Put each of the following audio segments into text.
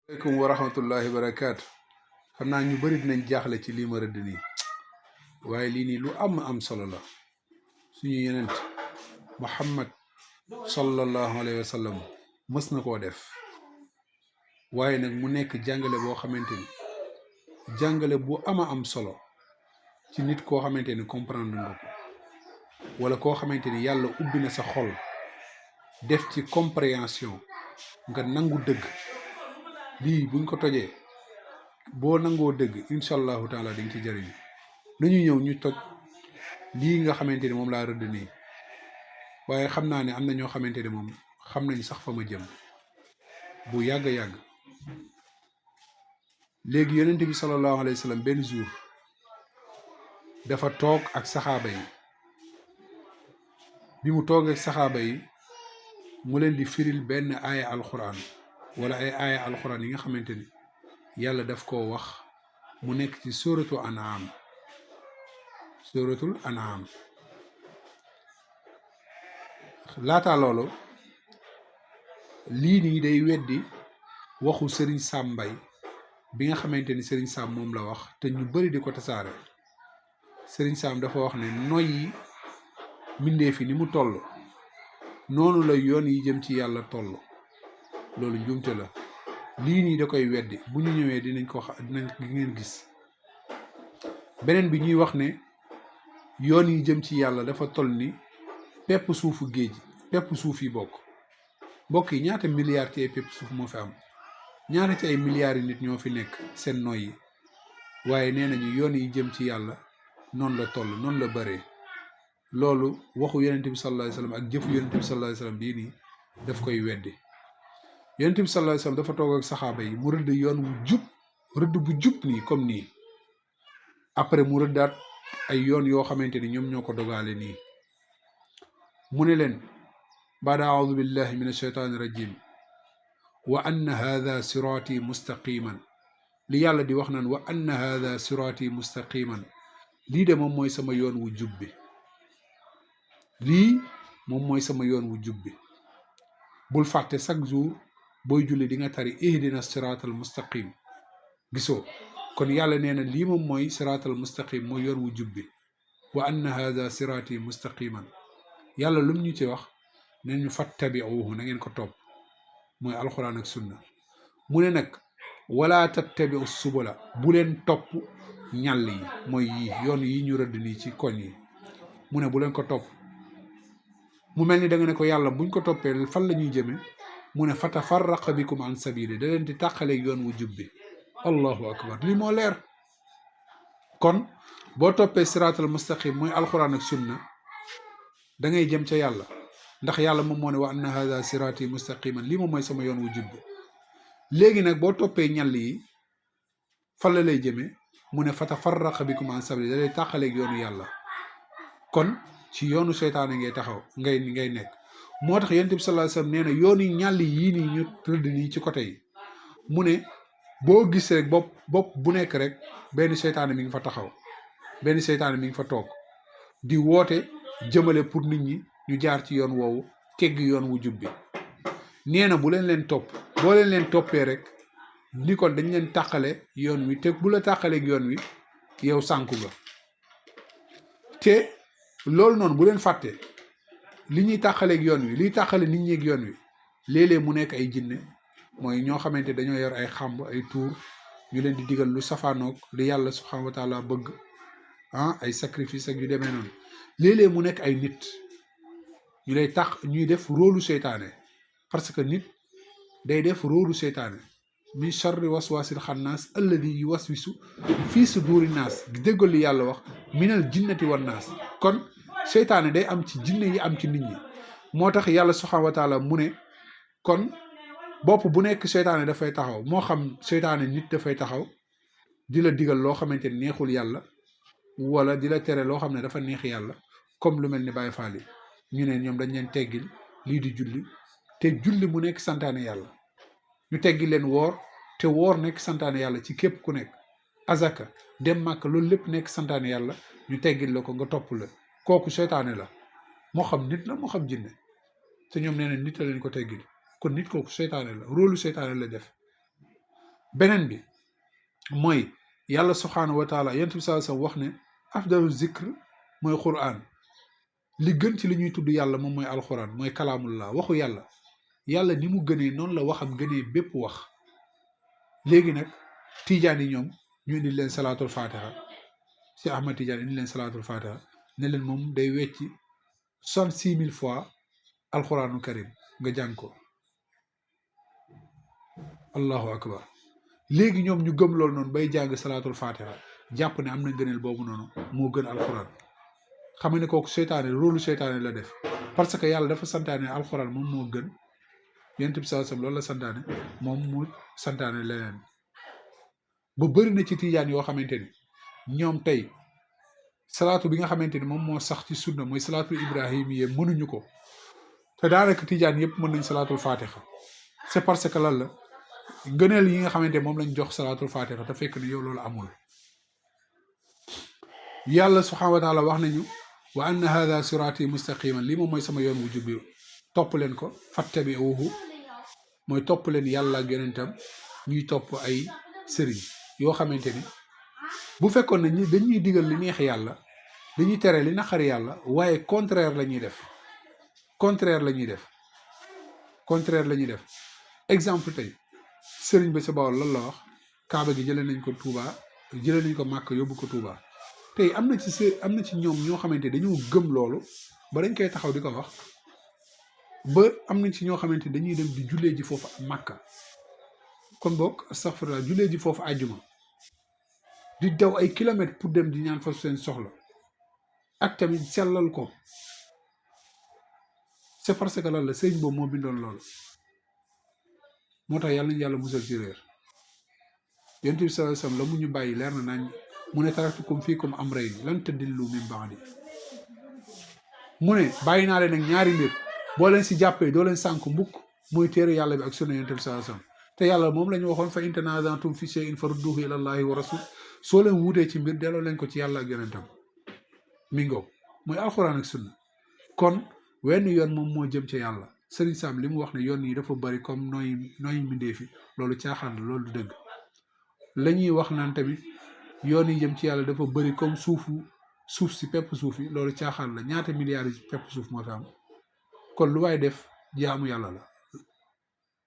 aleykum wa rahmatullahi wa barakaatu. xam naa ñu bëri dinañ jaaxle ci lii ma rëdd nii waaye lii nii lu am solo la. suñu yenent Muhammad sallallahu alayhi wa sallam mës na koo def waaye nag mu nekk jàngale boo xamante ni jàngale bu am solo ci nit koo xamante ni comprendre nga ko wala koo xamante ni yàlla ubbi na sa xol def ci compréhension nga nangu dëgg. lii buñ ko tojee boo nangoo dëgg incha allahu taala dañ ci jëriñu. nañu ñëw ñu toj lii nga xamante ni moom laa rëdd nii waaye xam naa ne am na ñoo xamante ni moom xam nañ sax fa ma jëm bu yàgg. léegi yonent bi sallallahu alayhi wa sallam benn jour dafa toog ak saxaaba yi. bi mu toog ak saxaaba yi mu leen di firil benn aaya alquran wala ay aaya alquran yi nga xamante ni yàlla daf koo wax mu nekk ci suratul an'am. laataa loolu lii nii day weddi waxu Serigne Sam Mbaye bi nga xamante ni Serigne Sam moom la wax te ñu bari di ko tasaare. Serigne Sam dafa wax ne noyyi mbindeef yi ni mu toll noonu la yoon yi jëm ci yàlla toll. loolu njuumte la. lii nii da koy weddi bu ñu ñëwee dinañ ngeen gis. beneen bi ñuy wax ne yoon yi jëm ci yàlla dafa toll ni pepp suufu géej pepp suuf yi mbokk yi ñaata milliards ci ay pepp suuf moo fi am, ñaata ci ay milliards yi nit ñoo fi nekk seen noy yi, waaye nee nañu yoon yi jëm ci yàlla noonu la toll, noonu la bëree. loolu waxu yonent bi sallallahu alayhi wasallam ak jëfu yonent bi sallallahu alayhi wasallam bii nii daf koy weddi. yonent bi sallallahu alayhi wasallam dafa toog ak saxaaba yi mu rëdd yoon wu jub, rëdd bu jub nii comme nii. après mu rëddaat ay yoon yoo xamante ni ñoom ñoo ko dogaale nii. mu ne leen baada aoudu billahi min ashaytaani rajim wa anna hadha siraati mustaqiman. li yàlla di wax naan wa anna hadha siraati mustaqiman, lii de moom mooy sama yoon wu jub bi. lii moom mooy sama yoon wu jub bi. bul fàtte chaque jour booy julli di nga tari ihdina siraatal mustaqim. gisoo kon yàlla nee na lii moom mooy siraatal mustaqim, mooy yoon wu jub bi. wa anna hadha siraati mustaqiman. yàlla lum ñu ci wax ne ñu fattabi'uhu, na ngeen ko topp, mooy alxuraan ak sunna. mu ne nag wala tattabi'u subula, bu leen topp ñàll yi, mooy yii yoon yi ñu rëdd nii ci koñ yi. mu ne bu leen ko topp. mu mel ni da nga ne ko yàlla buñ ko toppee fan la ñuy jëme. mu ne fatafarraqa bikum an sabili, da leen di tàqaleeg yoon wu jub bi. allahu akbar, lii moo leer. kon boo toppee siraatal mustaqim mooy alxuraan ak sunna da ngay jëm ca yàlla, ndax yàlla moom moo ne wa anna hadha siraati mustaqiman, lii moom mooy sama yoon wu jub bi. léegi nag boo toppee ñàll yi fan la lay jëmee. mu ne fatafarraqa bikum an sabili, da lay tàqaleeg yoonu yàlla. kon ci yoonu seytaane ngay taxaw ngay nekk. moo tax yonent bi sallallahu alayhi wasallam nee na yoon yi ñàll yii nii ñu rëdd nii ci côté yi, mu ne boo gis rek bopp bu nekk rek benn seytaane mi ngi fa taxaw, benn seytaane mi ngi fa toog di woote jëmale pour nit ñi ñu jaar ci yoon woowu, tegg yoon wu jub bi. nee na bu leen topp, boo leen toppee rek ni kon dañ leen tàqale yoon wi, te bu la tàqaleeg yoon wi yow sànku nga. te loolu noonu bu leen fàtte, li ñuy tàqaleeg yoon wi, liy tàqale nit ñi ak yoon wi, léeg-léeg mu nekk ay jinne, mooy ñoo xamante dañoo yor ay xàmb ay tuur, ñu leen di digal lu safaanoog li yàlla subhanahu wa taala bëgg, ay sacrifice ak yu demee noonu. léeg-léeg mu nekk ay nit ñu lay ñuy def róolu seytaane, parce que nit day def róolu seytaane. min charri waswasil xannaas alladi yuwaswisu fii suduri naas, déggal li yàlla wax minal jinnati wan naas. kon seytaane day am ci jinne yi, am ci nit ñi. moo tax yàlla subhanahu wa taala mu ne kon bopp bu nekk seytaane dafay taxaw, moo xam seytaane nit dafay taxaw di la digal loo xamante ne neexul yàlla, wala di la tere loo xam ne dafa neex yàlla, comme lu mel ni Baay Faal yi. ñu ne ñoom dañ leen teggil lii di julli, te julli mu nekk santaane yàlla. ñu teggil leen woor, te woor nekk santaane yàlla ci képp ku nekk. azaka, dem màkk, loolu lépp nekk santaane yàlla, ñu teggil la ko nga topp la. kooku seytaane la, moo xam nit la moo xam jinne, te ñoom nee na nit la leen ko teggil. kon nit kooku seytaane la, róolu seytaane la def. beneen bi mooy yàlla subhaanahu wa taala yonent bi sallallahu alayhi wasallam wax ne afdalu zikr mooy quran li gën ci li ñuy tudd yàlla moom mooy alquran mooy kalaamullah waxu yàlla yàlla ni mu gënee noonu la waxam gënee bépp wax léegi nag tijaan yi ñoom ñu indi leen salaatul fatiha si Ahmad Tijaan indi leen salaatul fatiha ne leen moom day wecci 66 000 fois alquranu karim nga jàng ko allahu akbar léegi ñoom ñu gëm loolu noonu bay jàng salaatul fatiha jàpp ne am na gëneel boobu noonu moo gën alquran xam nga ne kooku seytaane rôlu seytaane la def parce que yàlla dafa santaane alquran moom moo gën yonent bi sallallahu alayhi wasallam loolu la santaane moom mu santaane leneen ba bëri na ci tijaan yoo xamante ni ñoom tey salaatu bi nga xamante ni moom moo sax ci sunna mooy salaatu ibrahimiye mënuñu ko te daanaka tijaan yëpp mën nañ salaatul fatiha c'est parce que lan la ngëneel yi nga xamante moom lañ jox salaatul fatiha te fekk ne yow loolu amul yàlla subhanahu wa taala wax nañu wa anna hadha sirati mustaqiman lii moom mooy sama yoon wu jub bi topp leen ko fattabi'uhu mooy topp leen yàlla ak yonentam ñuy topp ay sëriñ yoo xamante ni bu fekkoon ne dañuy digal li neex yàlla dañuy tere li naqari yàlla waaye contraire la ñuy def contraire la ñuy def contraire la ñuy def exemple tey sëriñ ba sa Bawol lan la wax kaaba gi jëlee nañ ko Touba jëlee nañ ko Màkk yóbbu ko Touba tey am na ci ñoom ñoo xamante dañoo gëm loolu ba dañ koy taxaw di ko wax ba am nañ ci ñoo xamante dañuy dem di jullee ji foofu Màkka kon boog astaghfirullah jullee ji foofu àjjuma di daw ay kilomètres pour dem di ñaan fa seen soxla ak tamit sellal ko c'est parce que lan la sëriñ boobu moo bindoon loolu moo tax yàlla nañu yàlla musal ci réer yonent bi sallallahu alayhi wasallam la mu ñu bàyyi leer na nañ mu ne taraktukum fiikum amrayni lan tadillu min ba'di mu ne bàyyi naa leen nag ñaari mbir boo leen si jàppee doo leen sànk mbukk muy téere yàlla bi ak sunna yonent bi sallallahu alayhi wasallam te yàlla moom la ñu waxoon fa in tanaza'tum fi shay'in farudduhu ila allahi wa rasul soo leen wuutee ci mbir delloo leen ko ci yàlla ak yonentam mi ngoog mooy alxuraan ak sunna kon wenn yoon moom moo jëm ci yàlla Sëriñ Sam li mu wax ne yoon yi dafa bari comme nooy mindee fi loolu caaxaan la loolu du dëgg la ñuy wax naan tamit yoon yi jëm ci yàlla dafa bari comme suuf si pepp suuf yi loolu caaxaan la ñaata milliards yi pepp suuf moo fi am kon lu waay def jaamu yàlla la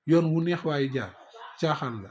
yoon wu neex waaye jaar caaxaan la